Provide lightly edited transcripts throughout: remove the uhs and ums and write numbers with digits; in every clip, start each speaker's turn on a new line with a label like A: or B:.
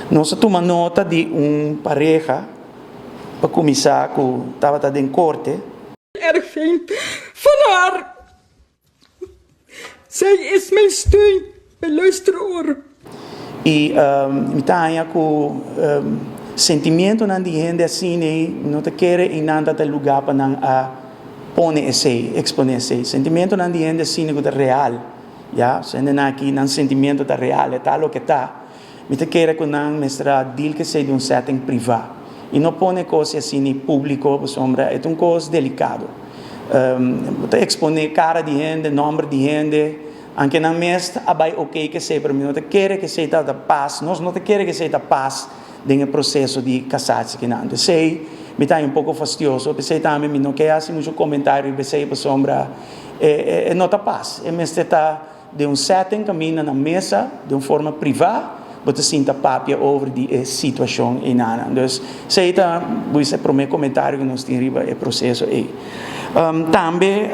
A: Nos a tuma nota di un pareha pa kuminsá ku tabata den korte.
B: Erg fijn van haar. Zij is mijn steun, mijn luisteroor.
A: I mi ta haña ku sentimientonan di hende asina ei no ta kere einan ta ta lugá pa nan a pone esei, eksponé esei. Sentimientonan di hende asina ku ta real, ya, hendenan aki nan sentimiento ta real, e ta loke ta. Mi ta kere ku nan mester a deal ku esei den un setting privá i no pone kos asina públiko pasobra e ta un kos delikado. Bo ta eksponé kara di hende, nòmber di hende, anke nan mes a bai oké ku esei, pero mi no ta kere ku esei ta pas, nos no ta kere ku esei ta pas den e proseso di kasatsi kinan. Esei mi ta haña un poko fastioso, p'esei tambe mi no ke hasi muchu komentario riba esei pasobra e no ta pas, e mester ta. Den un setting kaminda na mesa den un forma privá bo ta sinta papia over di e situashon einanan. Dus esei ta bo bisa e promé komentario ku nos tin riba e proseso ei. Tambe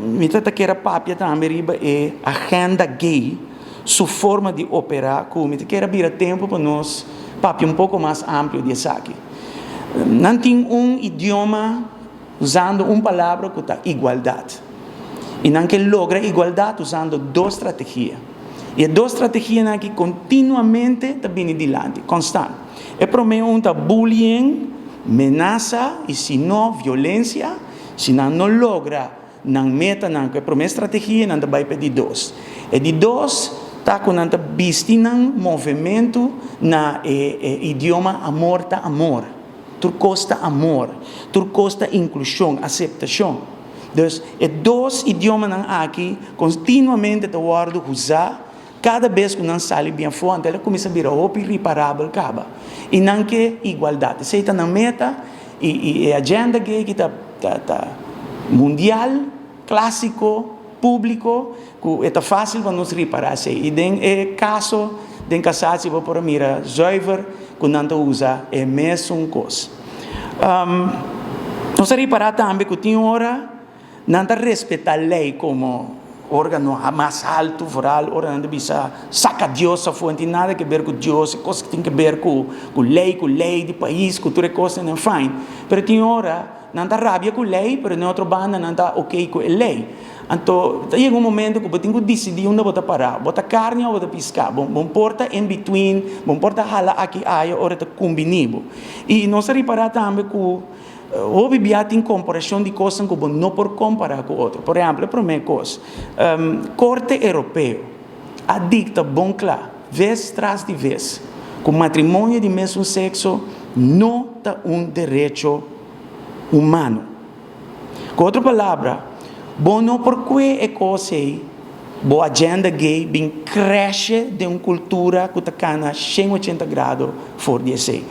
A: mi ta ta kier a papia tambe riba e agenda gay su forma di operá ku mi ta kier a bira tempu pa nos papia un poko mas amplio di esaki. Nan tin un idioma. Usando un palabra ku ta igualdat. I nan ke logra igualdat usando dos strategia. I e dos strategianan aki kontinuamente ta bini dilanti, konstant. E promé un ta bullying, menasa i si no violensia. Si nan no logra nan metanan ku e promé strategia, nan ta bai pa e di dos. E di dos ta ku nan ta bisti nan movementu na e idioma amor ta amor. Tur kos ta amor, tur kos ta inklushon, aseptashon. Dus e dos idiomanan aki kontinuamente ta wòrdu usá kada bes ku nan sali bien afó, anto el a kuminsá bira hopi riparabel kaba. I nan ke igualdat. Esei ta nan meta i i e agenda gay ki ta ta mundial. Klásiko, públiko, ku e ta fásil pa nos ripará esei. I den e kaso den Cassatie bo por a mira zuiver ku nan ta usa e mesun kos. Nos a ripará tambe ku tin ora nan ta respetá lei komo órgano mas haltu, foral ora nan ta bisa saka Dios afó, no tin nada ke ber ku Dios, e kos tin ke ber ku lei, ku lei di pais, ku tur e kosnan, fine. Pero tin ora. Nan ta rabia ku lei, pero den otro banda nan ta oké ku e lei. Anto ta yega un momento ku bo tin ku disidí unda bo ta pará. Bo ta karni òf bo ta piská? Bo bo por ta in between, bo por ta hala aki aya ora ta kumbiní bo. I nos a ripará tambe ku hopi bia tin komparashon di kosnan ku bo no por kompará ku otro. Por ehèmpel, e promé kos, Korte Europeo a dikta bon kla, ves tras di ves, ku matrimonio di mesun sekso no ta un derecho humano. Ku otro palabra, bo no por kue e kos ei, bo agenda gay bin kreshe den un kultura ku ta kana 180 grado for di esei.